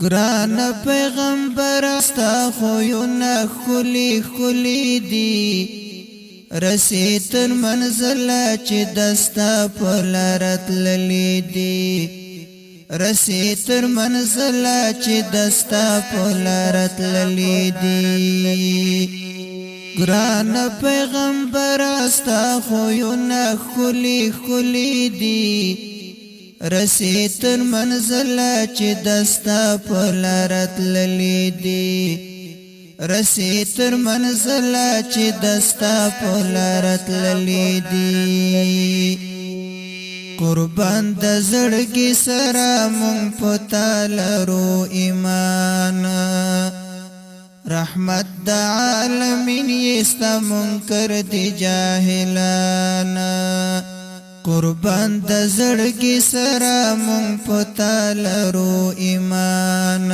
ګران پیغمبر، ستا خویونه ښکلي ښکلي دي، رسی تر منزله چې دستا په لار تللي دي، رسی تر منزله چې دستا په لار تللي دي. ګران پیغمبر، ستا خویونه ښکلي ښکلي دي، رسی تر منزله چې دستا په لار تللي دي، رسی تر منزله چې دستا په لار تللي دي. قربان د زړګي سره مونږ پتا لرو ایمان، رحمت د عالمین یستا منکر دی جاهلان. قربان د زړګي سره مونږ پتا لرو ایمان،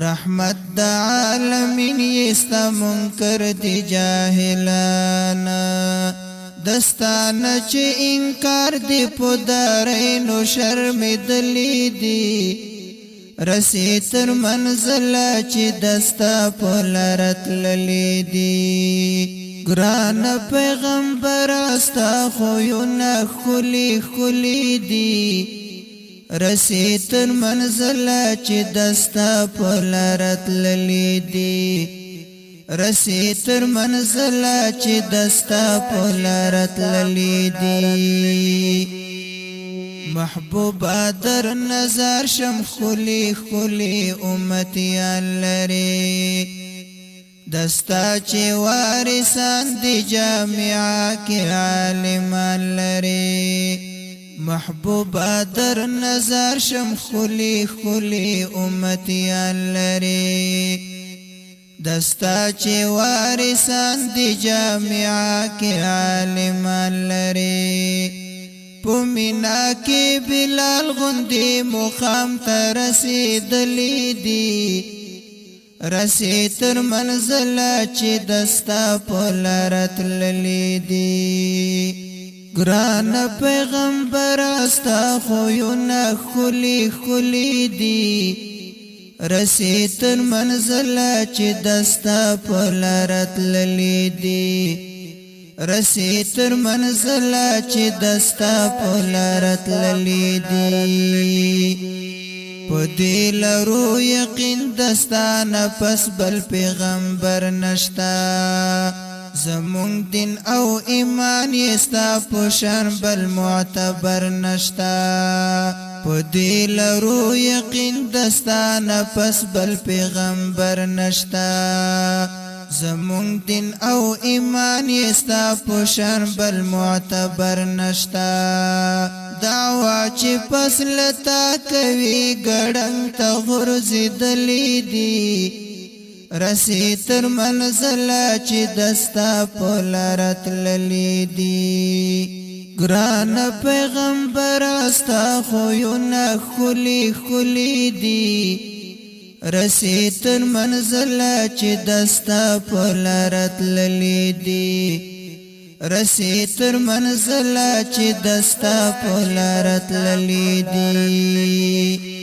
رحمت د عالمین یستا منکر دی جاهلان. دستان چې انکار دی پدارینو شرم دلی دی، رسی تر منزل چې دستا په لار تللی دی. ګران پیغمبر، ستا خویونه ښکلي ښکلي دي، رسی تر منزل چې دستا په لار تللی دي، رسی تر منزل چې دستا په لار تللی دي. محبوبا در نظر شم، خلی خلی امتیان لري، دستا چې وارثان دی جامعه کې عالمان لري. محبوبا در نظر شم، خلی خلی امتیان لري، دستا چې وارثان دی جامعه کې عالمان لري. په مینا کې بلال غوندې مقام ته رسېدلي دي، رسی تر منزله چې دستا په لار تللي دي. ګران پیغمبر، ستا خویونه ښکلي ښکلي دي، رسی تر منزله چې دستا په لار تللي دي، رسی تر منزله چې دستا په لار تللي دي. په دې لرو یقین دستانه پس بل پیغمبر نشتا، زمونږ دین او ایمان یستا په شان بل معتبر نشتا. په دې لرو یقین دستانه پس بل پیغمبر نشتا، زمونږ دین او ایمان یستا په شان بل معتبر نشتا. دعوا چې پس لتا کوي ګړنګ ته غورځېدلې دي، رسی تر منزله چې دستا په لار تللې دي. ګران پیغمبر، ستا خویونه ښکلي ښکلي دي، رسی تر منزله چې دستا په لار تللې دي، رسی تر منزله چې دستا په لار تللې دي.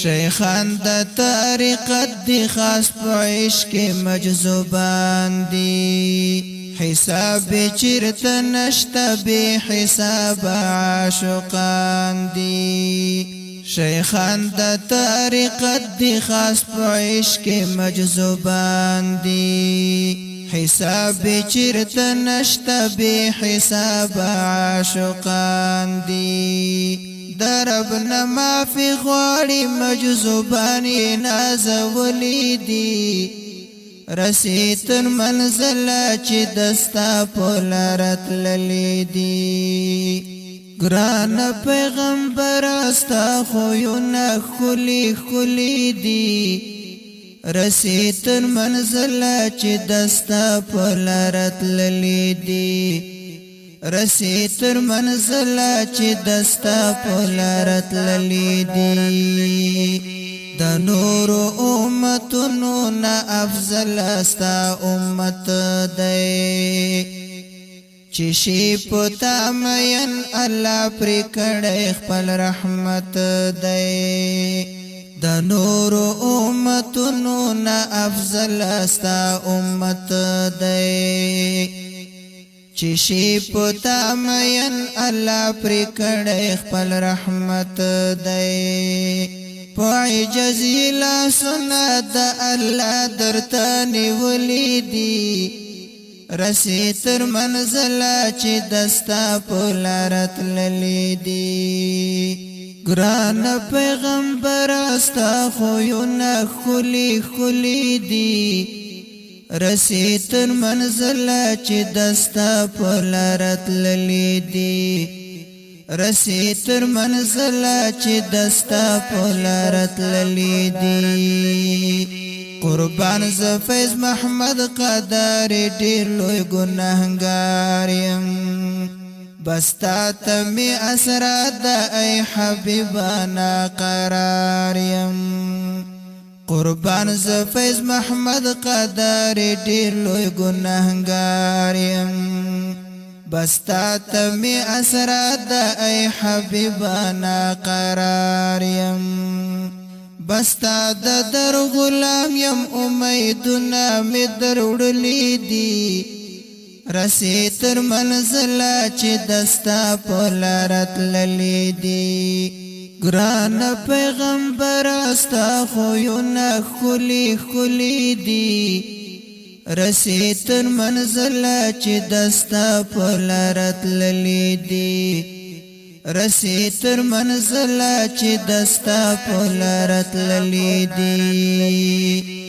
شیخان د طریقت دی خاص په عشق مجذوبان دي، حساب چیرته نشته بے حساب عاشقان دي. شیخان د طریقت دی خاص په عشق مجذوبان دي، حساب چیرته نشته بے حساب عاشقان دي. درب نه معافي غواړي مجذوبان یې نازولي دي، رسی تر منزله چې دستا په لار تللې دي. ګران پیغمبر، ستا خویونه ښکلي ښکلي دي، رسی تر منزله چې دستا په لار تللې دي، رسی تر منزله چې دستا په لار تللې دي. د نور امتونو نه افضل ستا امت دی، چې شي پتا مین الله پر کړه خپل رحمت دی. د نورو امتونو نه افضل ستا امت دی. چې شي پتا مین الله پر کړه خپل رحمت دی. په عجزي لاسونه د الله درته نیولې دي، رسی تر منزله چې دستا په لار تللې دي. ګران پیغمبر، ستا خویونه ښکلي ښکلي دي، رسی تر منزله چې دستا په لار تللې دي. رسی تر منزله چې دستا په لار تللې دي. قربان ز فیض محمد قدر ډیر لوی ګناهګار یم، بستا ته می اسرا د ای حبیبانا قرار یم. قربان ز فیض محمد قدر ډیر لوی ګناهګار یم، بستا ته می اسرا د ای حبیبانا قرار یم. بستا د در غلام یم، امیدونه می دروړلې دي، رسی تر منزله چې دستا په لار تللې دي. ګران پیغمبر، ستا خویونه ښکلي ښکلي دي، رسی تر منزله چې دستا په لار تللې دي. رسی تر منزله چې دستا په لار تللې دي.